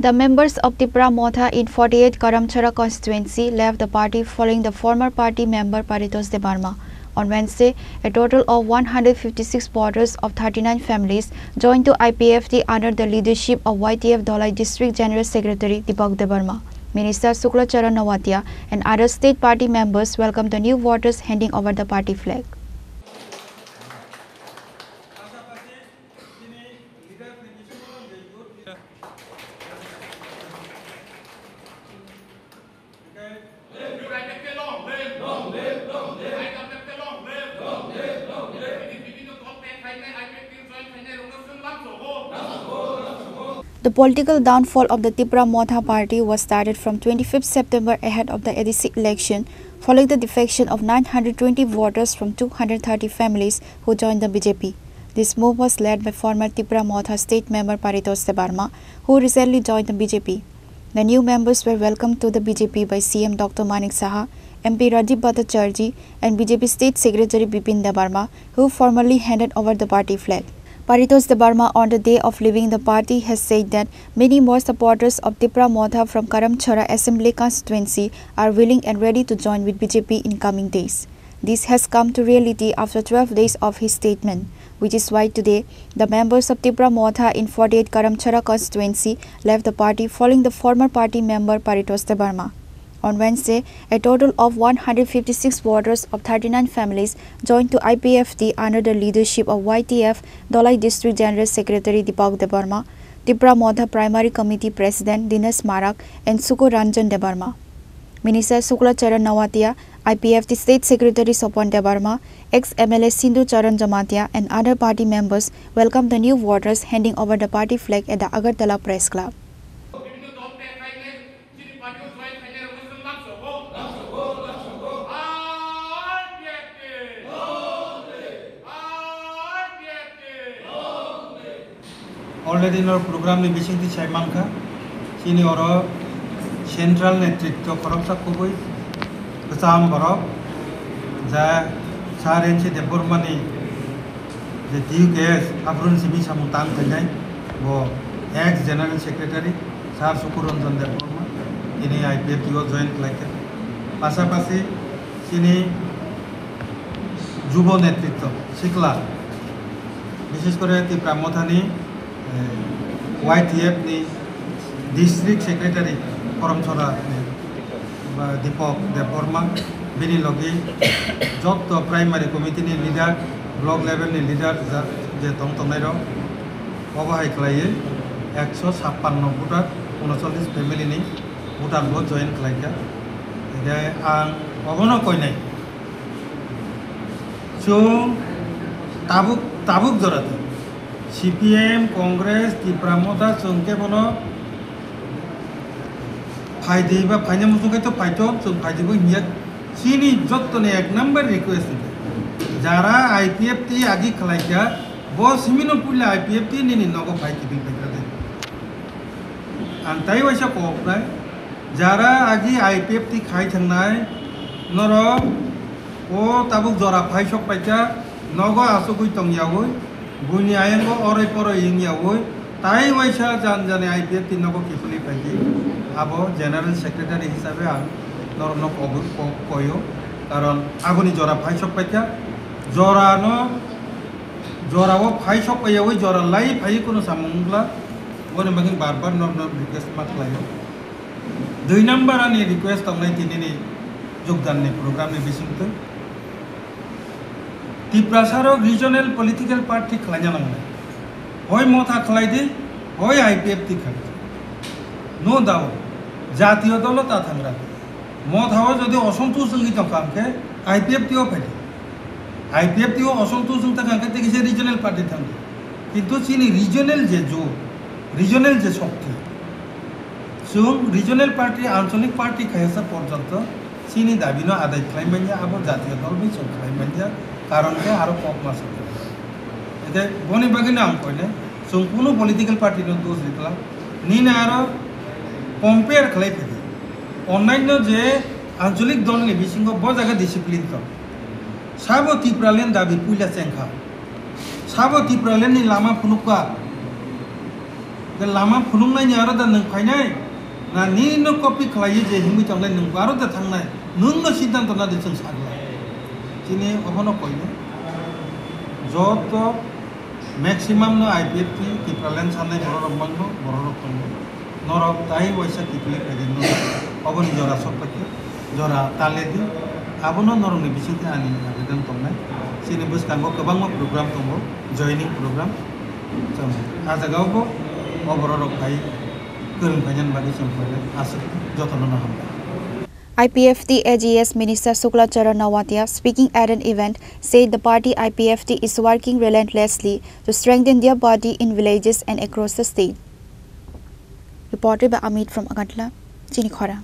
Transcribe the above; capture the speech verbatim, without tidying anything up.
The members of Tipra Motha in forty-eight Karamchara constituency left the party following the former party member Paritosh Debbarma. On Wednesday, a total of one hundred fifty-six voters of thirty-nine families joined to I P F T under the leadership of Y T F Dhalai District General Secretary Deepak Debbarma, Minister Shukla Charan Noatia, and other state party members welcomed the new voters handing over the party flag. The political downfall of the Tipra Motha party was started from twenty-fifth September ahead of the A D C election, following the defection of nine hundred twenty voters from two hundred thirty families who joined the B J P. This move was led by former Tipra Motha state member Paritosh Debbarma, who recently joined the B J P. The new members were welcomed to the B J P by C M Doctor Manik Saha, M P Rajib Bhattacharjee, and B J P State Secretary Bipin Debbarma, who formally handed over the party flag. Paritosh Debbarma, on the day of leaving the party, has said that many more supporters of Tipra Motha from Karamchara Assembly Constituency are willing and ready to join with B J P in coming days. This has come to reality after twelve days of his statement, which is why today the members of Tipra Motha in forty-eight Karamchara constituency left the party following the former party member Paritosh Debbarma. On Wednesday, a total of one hundred fifty-six voters of thirty-nine families joined to I P F T under the leadership of Y T F Dhalai District General Secretary Deepak Debbarma, Tipra Motha Primary Committee President Dinesh Marak, and Sukur Ranjan Debbarma. Minister Shukla Charan Noatia, I P F T State Secretary Sopon Debbarma, ex M L A Sindhu Charan Jamatia, and other party members welcomed the new voters handing over the party flag at the Agartala Press Club. Already nor program ni bisingtwi sai mankha, chini oro central netritwo khoroksa kubui kwcham borok, ja Sir N C Debbarma ni je T U K S aphuru simi samung tang khainai, bo ex general secretary Sir Sukur Ranjan Debbarma, tini I P F T o join khlaikha. Pasapasi chini jubo netritwo sikla, bishesh kore Tipra Mothani, eh, Y T F ni district secretary Karamchara ni, ba, Deepak Debbarma, bini logi jotto primary committee ni leader, block level ni leader ja-, je tong tongnai rok, obo hai khlaiwi ekso sappanno voter, unocholish family ni voter bo join khlaikha. Hingkhe ang obono koinai. Chwng tabuk, tabuk jora di. C P M, Congress, Tipra Motha chwng khe bono phai di ba phaina muchung khe to phai to, chwng phai di bo hinya. Chini jottoni ek number request hinkhe, jara I P F T agi khlai kha, bo simi no puila I P F T nini nogo phai kibil phai kha de. Ang tai waisa kok nai, jara agi I P F T khai thangnai, norok o tabuk jora phai sok paikha, nogo asugwi tong yaui, buini ayango oroi poroi wng yaui, tai waisa jan jani I P F T nogo kiphilwi phaidi, abo General Secretary hisabe ang norokno kobui-, ko-, koio, karon aboni jora phai sok paikha, jorano, jorao phai sok paiyaui jora lai phaiwi kuno samung wngla, boni bagwi bar bar norokno request ma khlaio. Dui number ani request tongnai tinini jogdanni program ni bisingtwi. Tiprasa rok regional political party khlaina nangnai. Hoi Motha khlai di, hoi I P F T khlai di. No doubt, jatiyo dolo ta thangra. Motha o jodi osontosh wngwi tongkha hwnkhe I P F T o phai di. I P F T o osontosh wng tongkha hwnkhe tei kisa regional party thang di. Kintu chini regional je jo, regional je shokti, chwng regional party, ancholik party khaisa porjonto chini dabi no adai khlai manya, abo jatiyo dol bai chwng khlai manya, karon khe aro kok ma sakha. Ede boni bagwi no ang koine, chwng kunu political party no dos rikla, nini aro compare khlai phedi. Onnaino je ancholik dol ni bisingo bo jaga discipline tong. Sabo Tipraland dabi puila chengkha. Sabo Tipraland ni lama phunukha. De lama phunuknaini aro da nwng phainai, na nini no copy khlaiwi je himwi tongnai nwng aro da thangnai, nwng no siddhanto na de chwng sakla. Chini obono koinai. Joto maximum no I P F T Tipraland sanai borok rok mangno, borok rok tongo. Norok tai waisa kiphilwi phaidi norok oboni jora sok paikhe, jora taledi. Abono norokni bisingtwi ani abedan tongnai. Chini bwskango kwbangma program tongo, joining program. Chwng ah jagao bo o borok rok bai kwrwng phainani bagwi chwng koinai aswk jotono no hambai. I P F T A G S Minister Shukla Charan Noatia, speaking at an event, said the party I P F T is working relentlessly to strengthen their body in villages and across the state. Reported by Amit from Agartala, Chini Khorang.